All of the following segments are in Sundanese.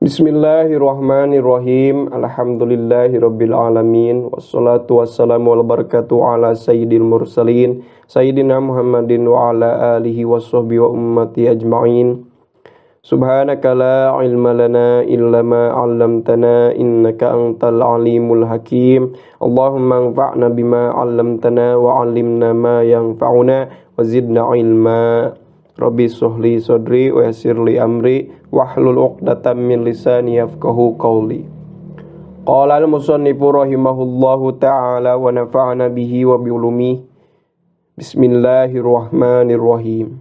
Bismillahirrahmanirrahim. Alhamdulillahirabbil alamin wassalatu wassalamu wal barakatuh ala sayyidil mursalin sayyidina Muhammadin wa ala alihi washabbihi wa ummati ajma'in. Subhanaka la ilma lana illa ma 'allamtana innaka antal alimul hakim. Allahumma anfa'na bima 'allamtana wa 'allimna ma yanfa'una wa zidna ilma. Rabbi shrah sadri wa yassir li amri wahlul 'uqdatam min lisani yafqahu qawli. Qala al-musannifu rahimahullahu ta'ala wa nafa'ana bihi wa bi ulumihi. Bismillahirrahmanirrahim.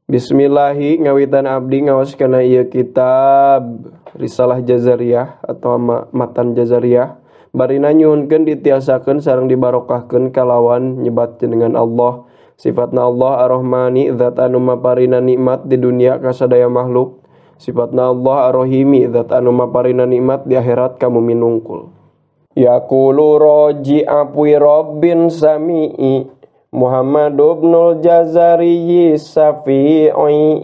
Bismillahi ngawitan abdi ngawas kana ieu kitab Risalah Jazariyah atau Matan Jazariyah. Barina nyuhunkeun ditiasakeun sareng dibarokahkeun kalawan nyebat jenengan Allah. Sifatna Allah Ar-Rahmani zat anu maparina nikmat di dunia ka sadaya makhluk. Sifatna Allah Ar-Rahimi zat anu maparina nikmat di akhirat ka mumin nungkul. Yaqulu raji apwi rabbin sami'i Muhammad ibnul Jazari Safi'i.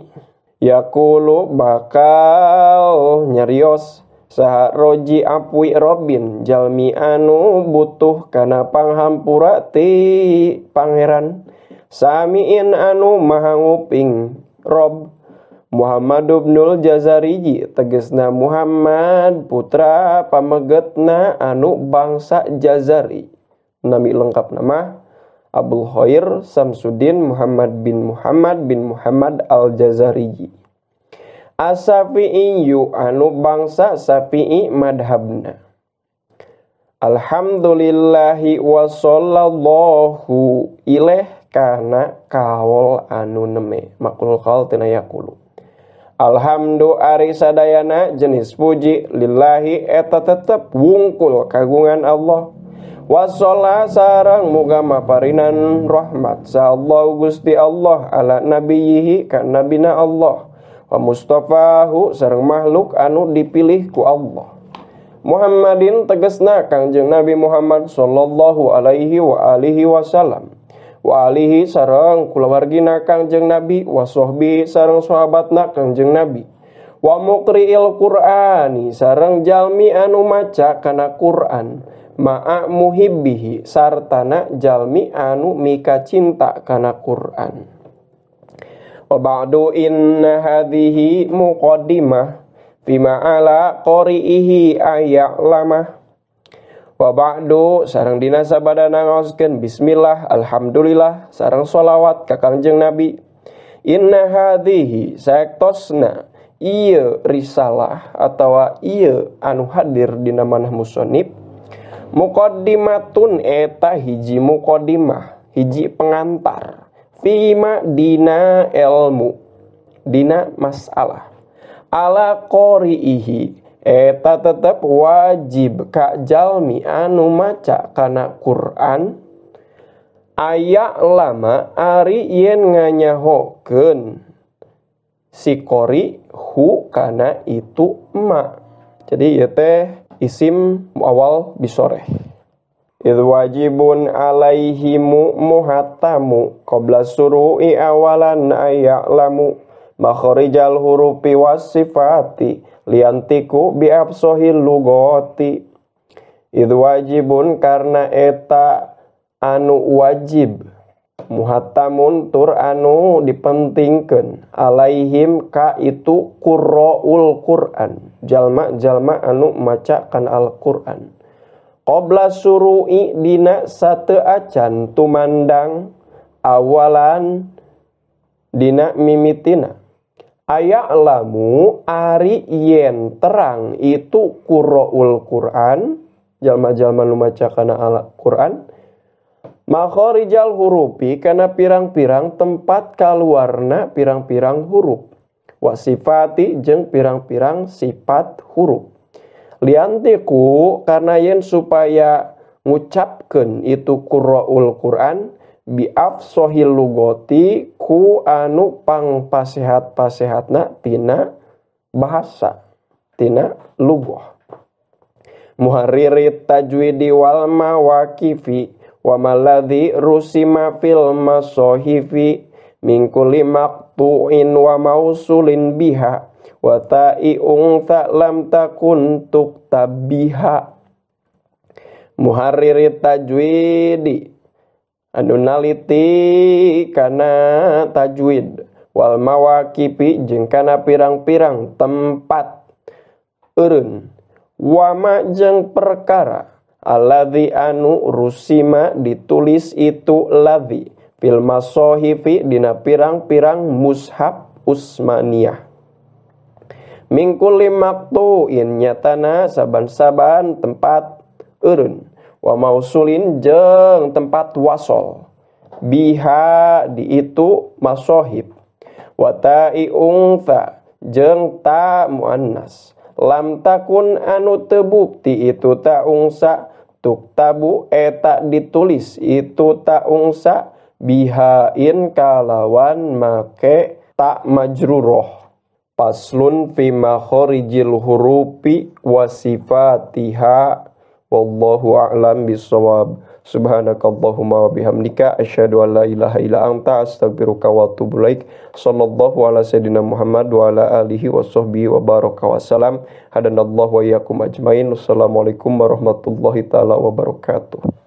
Yaqulu bakal nyarios saha roji apwi rabbin jalmi anu butuh kana panghampura ti pangeran. Samiin anu maha nguping Rob Muhammad ibnul Jazari tegesna Muhammad putra pamegetna anu bangsa Jazari. Nami lengkap nama Abul Khair Samsudin Muhammad bin Muhammad bin Muhammad al-Jazari. As-Safi'i anu bangsa Safi'i madhabna. Alhamdulillahi wa sallallahu ilaih kana kaol anu neme makulul kaol tina yaqulu. Alhamdu ari sadayana jenis puji lillahi eta tetep wungkul kagungan Allah. Wassola sareng muga maparinan rahmat sa Allah Gusti Allah ala nabiyihi ka nabina Allah wa mustafahu sareng makhluk anu dipilih ku Allah. Muhammadin tegesna Kangjeng Nabi Muhammad sallallahu alaihi wa alihi wasallam. Wa alihi sareng kulawargina Kangjeng Nabi wa sahbihi sareng sahabatna Kangjeng Nabi. Wa muqri'il Qur'ani sareng jalmi anu maca kana Qur'an ma'a muhibbihi sartana jalmi anu mika cinta kana Qur'an. Wa ba'du inna hadhihi muqaddimah fima ala qari'ihi aya'lamah. Wa ba'du sareng dina sabadana ngaoskeun bismillah alhamdulillah sareng sholawat ka Kangjeng Nabi. Inna hadhihi saektosna ieu risalah atawa ieu anu hadir dina manah musannif muqaddimatun eta hiji muqaddimah hiji pengantar fima dina ilmu dina masalah ala qari'ihi eta tetep wajib ka jalmi anu maca kana Quran aya lama ari yen nganyahokeun si qori hu kana itu ma. Jadi ieu teh isim muawal bisoreh. Idh wajibun alaihimu muhattamu qabla suru'i awalan aya'lamu makharijal hurufi was sifati liantiku biafsohil lugoti. Idh wajibun karena eta anu wajib muhattamun tur anu dipentingkeun alaihim ka itu qurraul Quran jalma-jalma anu maca kan Al-Quran qabla suru'i dina sateu acan tumandang awalan dina mimitina aya'lamu ari yen terang itu qurraul Quran jalma-jalma nu maca kana Al-Quran makharijal hurufi kana pirang-pirang tempat kaluarna pirang-pirang huruf wa sifati jeung pirang-pirang sifat huruf liantiku karena yen supaya ngucapkeun itu qurraul Quran bi afsohil lugoti ku anu pangpasehat-pasehatna tina bahasa tina lughah muharririt tajwidi wal mawaqifi wa maladzi rusima fil masohifi min kulli maqtu'in wa mausulin biha Wa ta'i untha lam takun tuktabiha. Muharriri tajwidi anu naliti kana tajwid wal mawaqifi jeung kana pirang-pirang tempat eureun wama jeung perkara alladzi anu rusima ditulis itu ladzi fil masohifi dina pirang-pirang mushaf Utsmaniyah mingkuli maktuin nyatana saban-saban tempat eureun wa mausulin jeung tempat wasol biha di itu masohib wa ta'i untha jeung ta muannas lam takun anu tebukti itu ta ungsa tuktabu eta ditulis itu ta ungsa bihain kalawan make ta majruroh. Paslun fi makharijil hurufi wa sifatiha wallahu a'lam bissawab. Subhanakallahumma wa bihamdika asyhadu an la ilaha illa anta astaghfiruka wa atubu ilaik. Sallallahu ala sayyidina Muhammad wa ala alihi wa sahbihi wa baraka wa salam. Hadanallahu wa iyyakum ajmain. Wassalamualaikum warahmatullahi taala wabarakatuh.